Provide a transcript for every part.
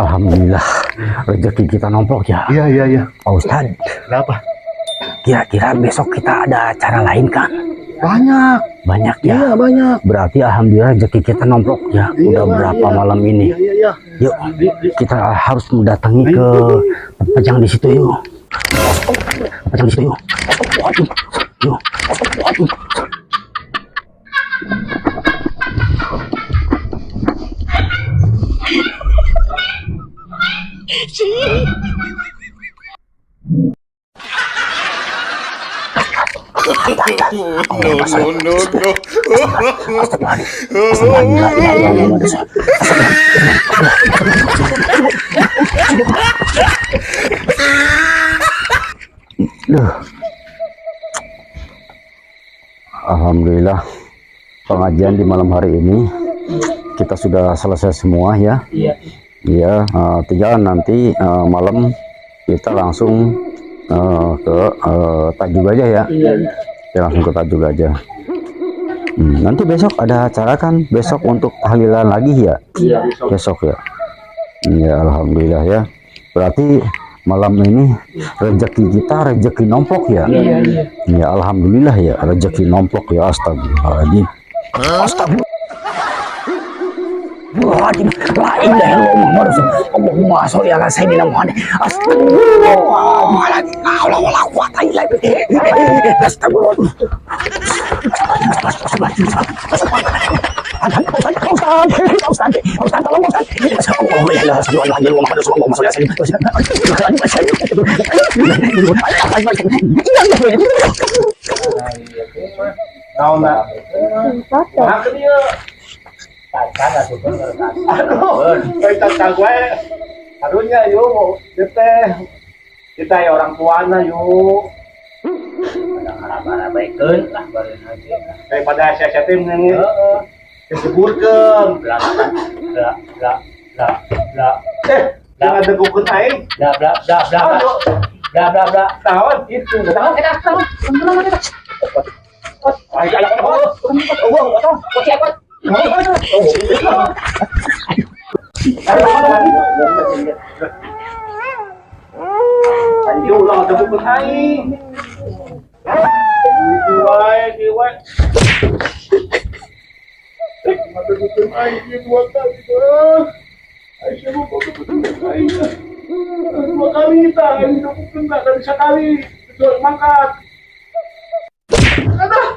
Alhamdulillah rezeki kita nomplok ya. Iya. Pak Ustad, Kenapa? Kira-kira besok kita ada acara lain kan? Banyak. Banyak ya. Iya, banyak. Berarti alhamdulillah rezeki kita nomplok ya. Iya, Udah Pak, berapa iya. malam ini? Iya. Yuk, kita harus mendatangi ke tempat yang di situ yuk. Tempat yang di situ yuk. Yuk. No, no, no, no. Astagfirullahaladzim. Duh. Alhamdulillah pengajian di malam hari ini kita sudah selesai semua ya. Iya. Iya, tinggal nanti malam kita langsung ke Tajug aja ya. Iya. Kita langsung ke Tajug aja. Nanti besok ada acara kan? Besok untuk tahlilan lagi ya? Iya. Besok ya. Ya alhamdulillah ya. Berarti malam ini rezeki kita rezeki nomplok ya. Iya. Ya alhamdulillah ya, rezeki nomplok ya. Astagfirullahaladzim. Astagfirullahaladzim. La ilaha illallah Muhammad Rasulullah. Allahumma sholli ala sayyidina Muhammad. Astagfirullahaladzim. La haula wala quwata illa billah. Astagfirullah. Ustaz, Ustaz, tolong Ustaz. Naon na? Nah, ke dieu. Aduh, kayak tantang gue. Karunya yuk, kita kita ya orang tuana yuk. Baikeun lah bari nanti. Daripada saya teh mending Heeh. diseburkeun. Bla bla bla bla bla Jangan degukeun aing. Bla bla bla bla Aduh, bla bla bla. Tahun itu. Tahun kita tahun. Ay, ala ko. Oh, oh, oh. Ayo ulah degukeun aing. Kieu wae, kieu wae. Ngadegukeun aing ieu dua kali. Aing siapa kok degukeun aing. Dua kali tah, aing degukeun tah dari sekali. Terus mangkat. Aduh.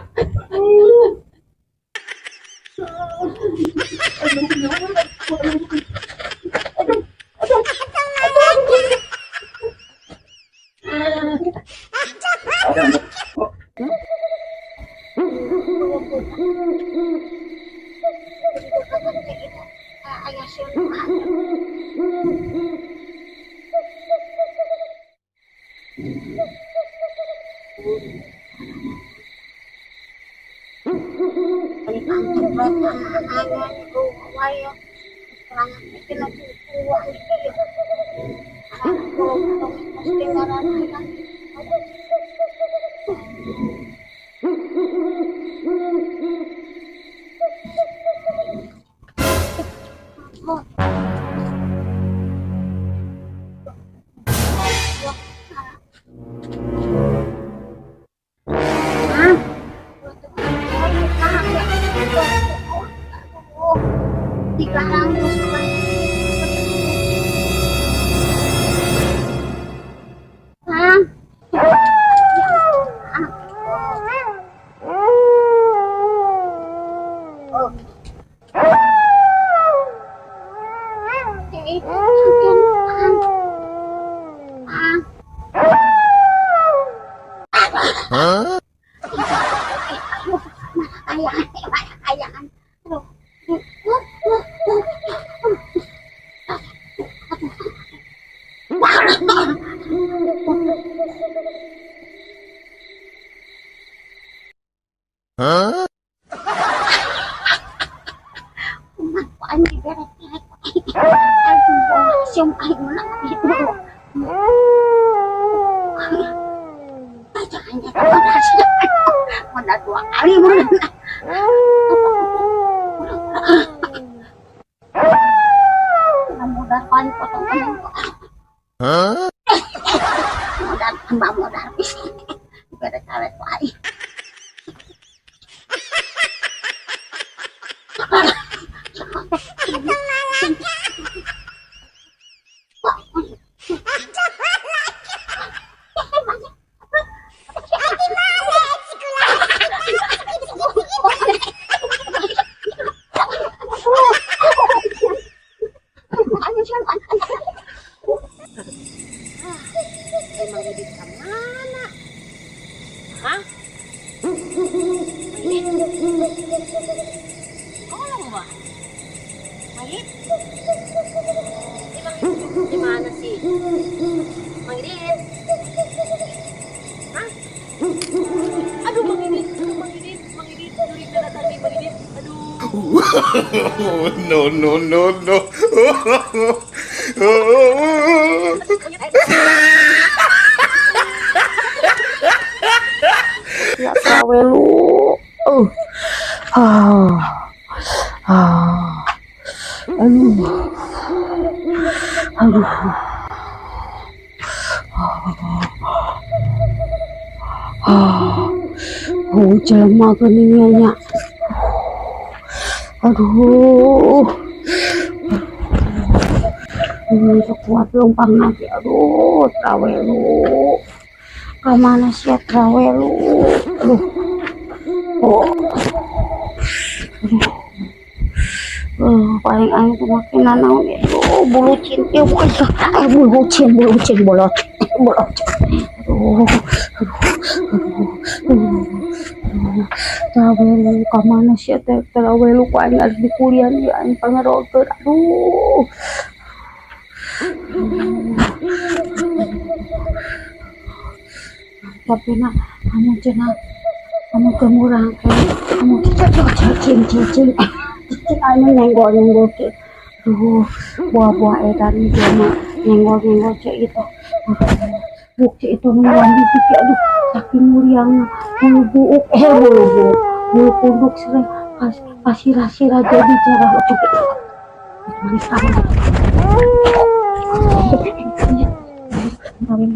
Huh? Kapan potong aing. Huh? Modal tambah modal pisan. Bere karet ku aing. Emang Idit kemana? Hah? Idit? Tolong ba? Mang Idit? Mang Idit di mana sih? Mang Idit? Hah? Aduh Mang Idit, aduh Mang Idit, Mang Idit, curiga tadi Mang Idit, aduh. No, no, no, no. Ya trawelu. Aduh. Aduh. Oh, jelema geuning nya. Aduh. Aduh, kuat lompang lagi. Aduh, trawelu. Kemana sih trawelu? Aduh. Oh. Aduh. Paling aing tuh makin nanaon itu bulu cinti bulu cin bulu cin bolot bolot. Aduh, aduh, aduh, aduh. Trawelu kemana sih trawelu ku aing harus dikuliah nih aing pangarokeun. Aduh. Tapi nak kamu cina kamu kemurang kamu cicing cicing cicing anu nenggol nenggol ke, aduh buah-buah edan dia mah nenggol nenggol cek itu, bukti itu nungguan di aduh saking muriangna bulu buuk bulu buuk bulu kuduk sering pasirah-sirah jadi cara manis kamu. Aduh.